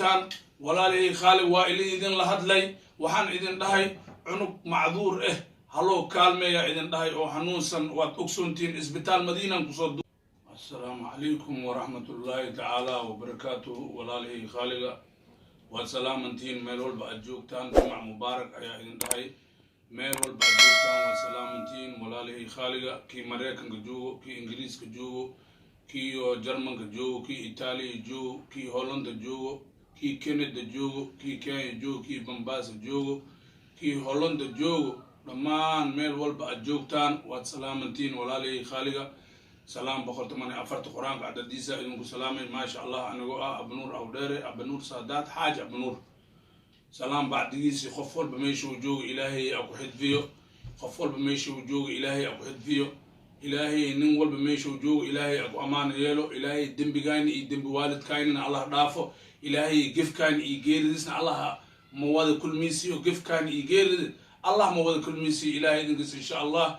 Joogtaan, walaalihii khaali, waa ili idin la hadlay. Waxaan idin dhahay cunug macduur ah haloo kaalmeeya idin dhahay oo xanuunsan. Waad ogsoontihiin, Isbitaal Madiinan kusoo. Assalaamu calaykum waraxmatullaahi tacaala wabarakaatuhu. Walaalihii khaaliga, waad salaamantihiin meel walba aad joogtaan. Jimac mubaarak ayaa idin dhahay. Meel walba aad joogtaan waad salaamantihiin, walaalihii khaaliga. Kii Maraykanka joogo, kii Ingiriiska joogo, kii Jarmanka joogo, kii Itaaliya joogo, kii Hollanda joogo, kii Canada joogo, kii Kenya joogo, kii Bambaasa joogo, kii Hollanda joogo, dhammaan meel walba aad joogtaan waad salaamantihiin, walaalihii khaaliga. Salaam 114-ta Qur-aanka cadadiisa idinku salaamay. Maasha Allah, anigoo ah Abanuur Awdheere, Abanuur Saadaad Xaaji Abanuur. Salaam bacdigiisii, qof walba meesha uu joogo Ilaahay a ku xidfiyo. Qof walba meesha uu joogo Ilaahay a ku xidfiyo. Ilaahay nin walba meesha uu joogo Ilaahay a ku ammaano yeelo. Ilaahay dembigayna iyo dembi waalidkaynana Allah dhaafo. Ilaahay gefkaayna iyo geeridiisna Allah ma wada kulmiisiyo. Gefkaayna iyo geerida Allah ma wada kulmiisiyo. Ilaahay idinkiis, insha Allah,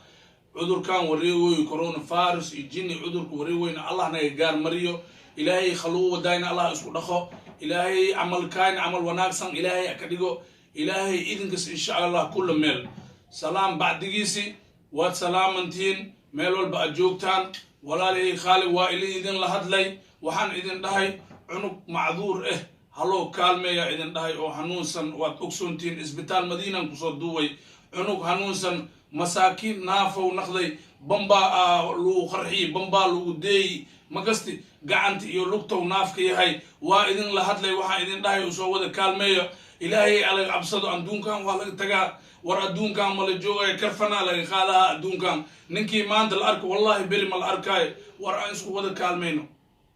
cudurkan wareegoy, coronavirus iyo jinni, cudurka wareegoyna Allah naga gaar mariyo. Ilaahay khaluu wadayna Allah isku dhaqo. Ilaahay camalkaayna camal wanaagsan Ilaahay ka dhigo. Ilaahay idinkiis, insha Allah, kulla meel. Salaam bacdigiisi, waad salaamantihiin meel walba aad joogtaan. Walaalihii khaali, waa ili idin la hadlay. Waxaan idin dhahay cunug macduur ah haloo kaalmeeya idin dhahay oo xanuunsan. Waad ogsoontihiin, Isbitaal Madiinan kusoo duubay. Cunug xanuunsan, masaakiin, naafow naqday. Bambaa lagu qarxiyey, bambaa lagu deeyi, makasti gacanta iyo lugtow naafka yahay. Waa idin la hadlay. Waxaan idin dhahay usoo wada kaalmeeya. Ilaahay alaga cabsado. Adduunkan waa laga tagaa. War adduunkan ma la joogaya, karfanaa laga qaadaha adduunkan. Ninkii maanta la arko, wallahi beri ma la arkaayo. War aan isku wada kaalmayno,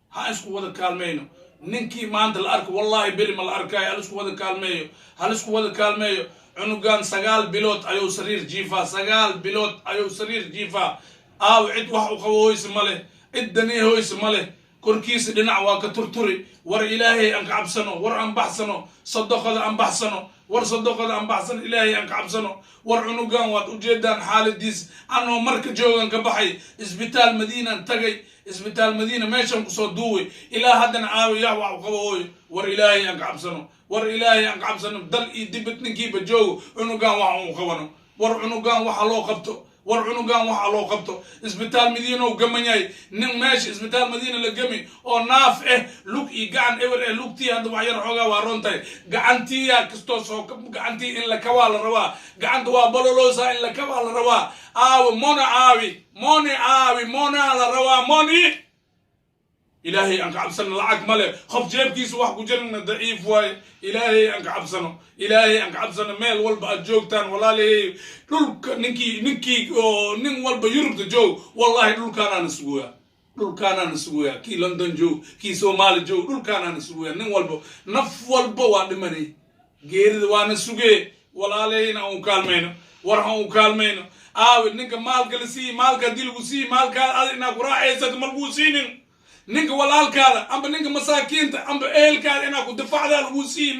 ha isku wada kaalmayno. Ninkii maanta la arko, wallahi beri ma la arkaayo. Hal isku wada kaalmeeyo, hal isku wada kaalmeeyo. Cunugan 9 bilood ayuu sariir jiifaa, 9 bilood ayuu sariir jiifaa. Aaw, cid wax u qabo hoyse ma leh, cid danii hoyse ma leh. Korkiisa dhinac waa ka turturi. War Ilaahay aan ka cabsano. War aan baxsano sadaqada, aan baxsano. War sadaqada aan baxsano. Ilaahay aan ka cabsano. War cunugan waad ujeedaan xaaladiis. Anoo marka joogan ka baxay, Isbitaal Madiinaan tagay. Isbitaal Madiina meeshan kusoo duuway. Ilaa haddana aawi yaa wax u qabo hooyo? War Ilaahay aan ka cabsano. War Ilaahay aan ka cabsano. Dal iyo dibad ninkiiba joogo, cunugan wax uu qabano. War cunugan waxa loo qabto. War cunugan waxa loo qabto. Isbitaal Madiina u gaman yahay. Nin meesha Isbitaal Madiina la gami oo naaf eh, lug iyo gacan eber eh. Lugtii hadda wax yar xoogaa waa roon tahay, gacantiya kastoo soo gacantii in la kabaa la rabaa. Gacanta waa bololoosa, in la kabaa la rabaa. Aawi mona? Aawi moni? Aawi mona la rabaa moni? Ilaahay aan ka cabsano. Lacag male, qof jeebkiisa wax ku jirana daciif waaye. Ilaahay aan ka cabsano, Ilaahay aan ka cabsano. Meel walba aad joogtaan, walaalihey, dhulka ninkii oo nin walba Yurubta joog, wallahi dhulkaanaana sugoyaa, dhulkaanaana sugoyaa. Kii London joog, kii Soomaali joog, dhulkaanaana sugoyaa. Nin walba, naf walba waa dhimanay, geerida waana sugee. Walaalihayna aan u kaalmayno. War han u kaalmayno. Aawi ninka maalka la siiyi? Maalka haddii lagu siiyi, maalkaada ad inaa ku raaxaysato ma laguu siinin. Ninka walaalkaada amba ninka masaakiinta amba ehelkaada inaa ku difacdaa laguu siiyi.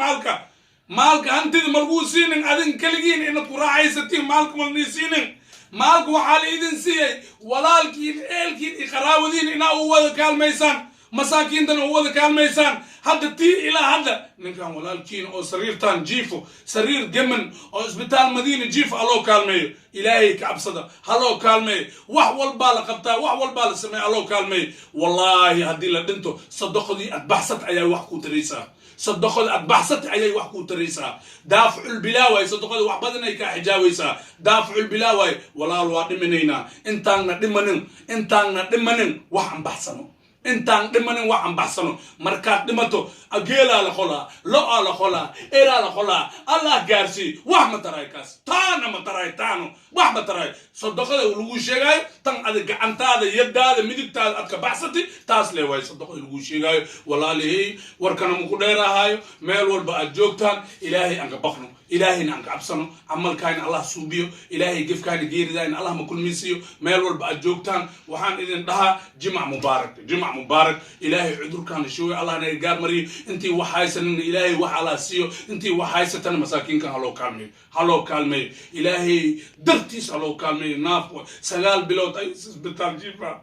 Maalka hantida ma laguu siinin adin keligiin inaad ku raaxaysatiin. Maalka malnii siinin. Maalka waxaa la idin siiyey walaalkiin, ehelkiin iyo qaraawadiin inaa u wada kaalmaysaan, masaakiintana u wada kaalmaysaan. Hadda tii ilaa hadda ninkan walaalkiin oo sariirtan jiifo, sariir geman oo Isbitaal Madiina jiifo, haloo kaalmeeyo. Ilaahay ka cabsada, haloo kaalmeeyo. Wax walbaa la qabtaa, wax walbaa la sameeya, haloo kaalmeeyo. Wallaahi haddii la dhinto, sadaqadii aad baxsat ayaa wax ku taraysaa. Sadaqada aad baxsata ayay wax kuu taraysaa. Daaficul bilaa waay. Sadaqada wax badan ay kaa xijaabaysaa. Daaficul bilaa waay. Walaal, waa dhiminaynaa. Intaanna dhimanin, intaanna dhimanin, wax aan baxsano. Intaan dhimanin, wax aan baxsano. Markaad dhimato, geelaa la qolaa, lo-aa la qolaa, eraa la qolaa, Allah gaarsii. Wax ma taray kaas, taana ma taray, taano wax ma taray. Sadaqada lagu sheegaayo tan ada gacantaada, yadaada midigtaada aad ka baxsatay, taas le waay sadaqada lagu sheegaayo. Walaalihey, warkana maku dheerahaayo. Meel walba aad joogtaan, Ilaahay aan ka baqno, Ilaahayna aan ka cabsano. Camalkaayna Allah suubiyo. Ilaahay gefkaayna, geeridaayna Allah ma kulmaysiiyo. Meel walba aad joogtaan, waxaan idin dhahaa jimac mubaarak, jimac mubaarak. Ilaahay cudurkaana shoogay Allah naga gaar mariyo. Intii wax haysanina Ilaahay wax Allah siiyo. Intii wax haysatana masaakiinkan haloo kaalmeeyo, haloo kaalmeeyo. Ilaahay dartiis haloo kaalmeeyo. Naaf 9 bilood ay isbitaal jiifa.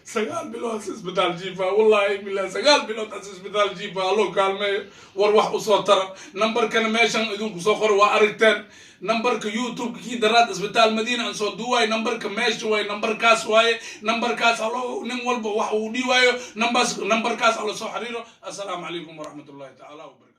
9 bilood as isbitaal jiifa. Wallahi billahi, 9 bilood as isbitaal jiifa. Haloo kaalmeeyo, war wax usoo tara. Nambarkana meeshan idinku soo qoro, waa aragteen nambarka YouTube kii daraad Isbitaal Madiina aan soo duuwaay. Nambarka meesha waaye, nambarkaas waaye, nambarkaas haloo nin walba wax uu dhiiwaayo, nambarkaas hala soo xiriiro. Assalaamu calaykum waraxmat ullahi tacaala wabarakatu.